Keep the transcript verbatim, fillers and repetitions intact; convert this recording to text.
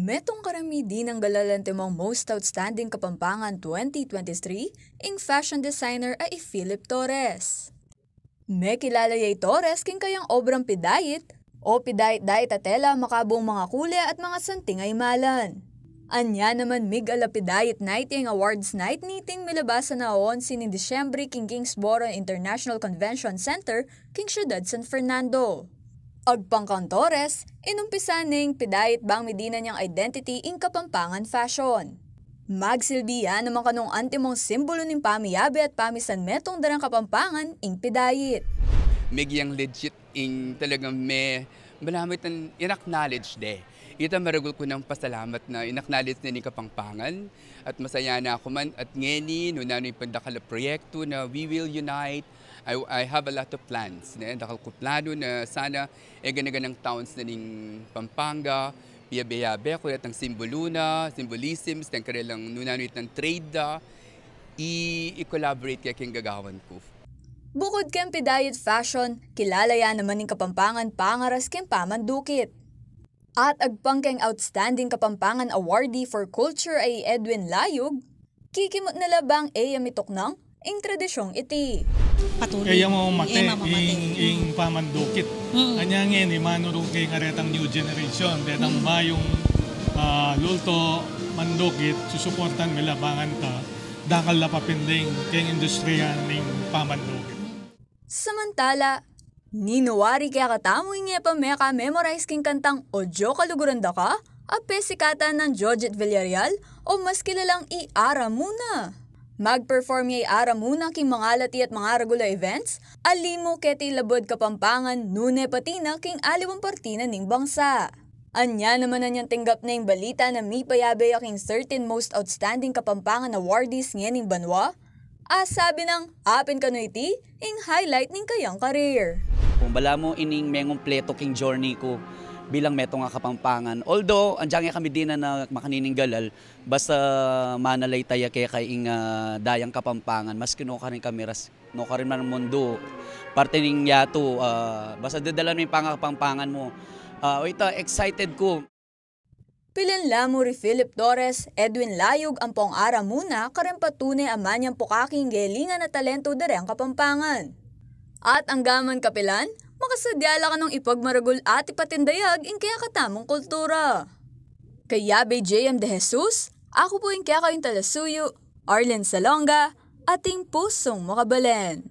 Metung karing midinang galal antimong Most Outstanding Kapampangan twenty twenty-three ing fashion designer a i Philip Torres. Mekilala ya i Torres king kayang obrang pidayit, o pidayit-dayit a tela makabuung mangakule at mangasanting a imalan. Anya naman, mig-ala pidayit night ya ing awards night niting milabasan a onse ning Disyembre king Kingsborough International Convention Center king syudad San Fernando. Agpang kang Torres, inumpisa neng pidayit bang midinan yang identity ing Kapampangan fashion. Magsilbi ya naman kanung antimong simbulu ning pamiyabe at pamisan metung da reng Kapampangan ing pidayit. Metung yang legit ing talagang me, malamit ang in-acknowledge de. Ita maragul ku nang pasalamat na in-acknowledge ne ning Kapampangan at masaya na ku man at ngeni, nung nanu ing pandakal a proyektu na we will unite, I, I have a lot of plans, ne? Dakal ku planu na sana e gana-ganang towns na ning Pampanga, piyabe-yabe ku retang simbulu na, symbolisms, deng karelang nung nanu itang trade da, i, i-collaborate kaya king gagawan ku. Bukud keng pidayit fashion, kilala ya naman ing Kapampangan pangaras keng pamandukit. At agpang keng Outstanding Kapampangan Awardee for Culture a i Edwin Layug, kikimut na la bang e ya mituknang ing tradisyong iti. Patuloy. Kaya mo mate, e mamamate ing, ing pamandukit. Mm. Anya ngeni, manuru keng aretang new generation, detang mayung, ah, lulto, mandukit, susuportan, milabangan ta, dakal la papinding keng industriya ning pamandukit. Samantala, ninu wari kekatamu ing e pa meka-memorize king kantang Odyo Kaluguran Da Ka a pesikatan nang Jojit Villarreal o mas kilalang i Ara Muna. Mag-perform ya i Ara Muna king mangalati at mangaragul a events, alimu keti labud Kapampangan, nune pati na king aliwang parti na ning bangsa. Anya naman, anyang tinggap ne ing balita na mipayabe ya king thirteen Most Outstanding Kapampangan Awardees ngening banua, a sabi nang apin kanu iti ing highlight ning kayang career. Kung balamu ining mengumpletu king journey ku bilang metung a Kapampangan. Although, anjang e kami dinan a makanining galal, basta manalay taya keka ing, ah, dayang Kapampangan, maski nukarin kami ras, nukarin man mundu, parte ning yatu, ah, basta dadalan mu ing pangakapampangan mu. Ah, o ita, excited ku. Pilan la mu ri Philip Torres, Edwin Layug ampong Ara Muna kareng patune a manyang pukaki ing gelingan a talentu da reng Kapampangan. At anggaman kapilan, makasadya la kanung ipagmaragul at ipatindayag ing kekatamung kultura. Kaya Bay J M De Jesus, aku pu ing kekayung talasuyu, Arlen Salonga, ating pusung makabalen.